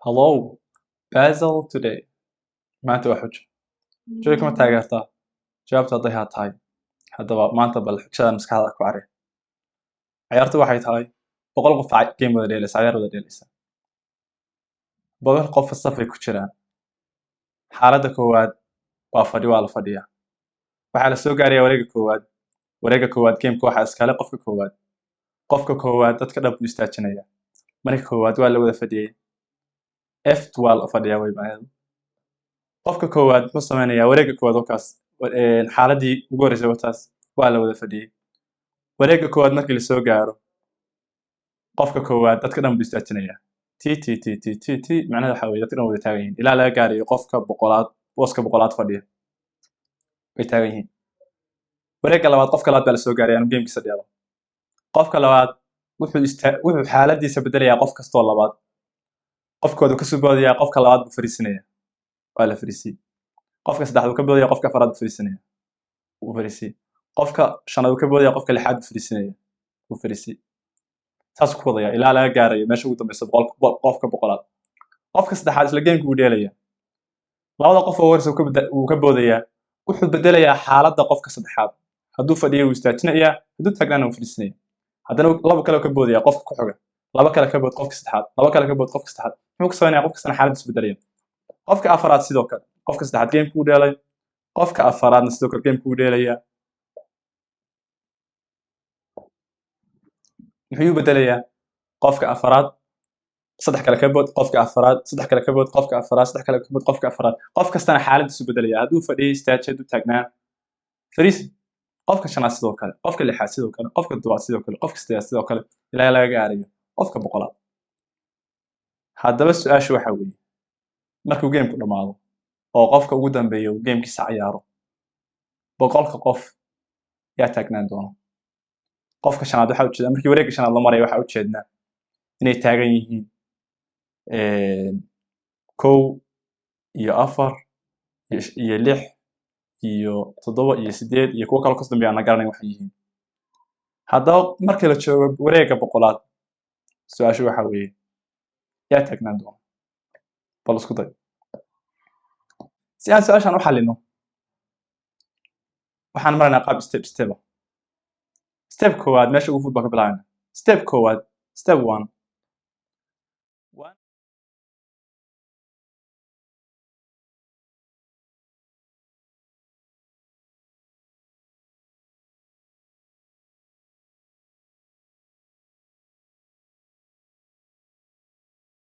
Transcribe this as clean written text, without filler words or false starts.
Hello, Puzzle today. Maanta waa xujo. Xujada kuma taageertaa? Jawaabtu hadday haa tahay, haddaba maanta bal xujadan maskaxda ku cari. Ciyaartu waxay tahay 100 qof game wada dheelaysa, ciyaar wada dheelaysa. 100 qof safay ku jiraan. Xaaladda koowaad waa fadhi, waa la fadhiyaa. Waxaa la soo gaarayaa wareegga koowaad. Wareegga koowaad gameka waxaa iskale qofka koowaad. Qofka koowaad dadka dhan buu istaajinayaa. Marka koowaad waa la wada fadhiyey. F2 waa la fadhiyaa way macnaheedu. Qofka koowaad muxuu sameynayaa wareegga koowaad? Wakaas xaaladii ugu horreysay wataas, waa la wada fadhiyey. Wareegga koowaad markii la soo gaaro, qofka koowaad dadka dhan buu istaajinayaa. T T T T T T, macnaheedu waxaa weeye dadka dhan wada taagan yihiin ilaa laga gaarayo qofka 100aad, booska 100aad fadhiya, way taagan yihiin. Wareegga labaad, qofka labaad baa la soo gaaraya inuu gamekiisa dheelo. Qofka labaad wuxuu xaaladiisa bedelayaa qof kastoo labaad. Qofkooda kasoo boodaya, qofka labaad buu fariisinaya, waa la fariisiyey. Qofka saddexaad uu ka boodaya, qofka afraad buu fariisinaya, wuu fariisiyey. Qofka shanaad uu ka boodaya, qofka lixaad buu fariisinaya, wuu fariisiyey. Saas ku wadaya ilaa laga gaarayo meesha ugu dambeysa, qofka 100aad. Qofka saddexaad isla gameka uu dheelaya, labada qof oo horeysa wuu ka boodayaa, wuxuu bedelayaa xaaladda qofka saddexaad. Hadduu fadhiyo wuu istaajinayaa, hadduu taagnaana wuu fadhiisinaya. Haddana laba kale ka boodaya, qofka ku xiga laba kale ka bood, qofka saddexaad laba kale ka bood, qofka saddexaad muxuu ka sameynaya? Qof kastana xaaladdiisu bedelaya. Qofka afaraad sidoo kale, qofka saddexaad gameka uu dheelay, qofka afaraadna sidoo kale gameka uu dheelaya. Muxuu u bedelayaa qofka afaraad? Saddex kale ka bood, qofka afaraad saddex kale ka bood, qofka afaraad saddex kale ka bood, qofka afaraad. Qof kastana xaaladdiisu bedelaya: hadduu fadhiyay istaaji, hadduu taagnaa fariisi. Qofka shanaad sidoo kale, qofka lixaad sidoo kale, qofka toddobaad sidoo kale, qofka siddeedaad sidoo kale, ilaa laga gaarayo qofka 100aad. Haddaba su-aashu waxa weeye, markuu gameku dhammaado oo qofka ugu dambeeya uu gamekiisa cayaaro, 100ka qof yaa taagnaan doona? Qofka shanaad waxaa ujeedaa, markii wareegga shanaad la maraya, waxaa ujeednaa inay taagan yihiin kow iyo afar iyo lix iyo toddoba iyo sideed iyo kuwo kaloo kas dambeeya aan la garanayn waxay yihiin. Haddaba markii la joogo wareegga 100aad, su-aashu waxa weeye, yaa taagnaan doona? Bal isku day. Si aan su-aashan u xallino, waxaan maraynaa qaab step step ah. Step koowaad, meesha ugu fudud baan ka bilaabana. Step koowaad, step one.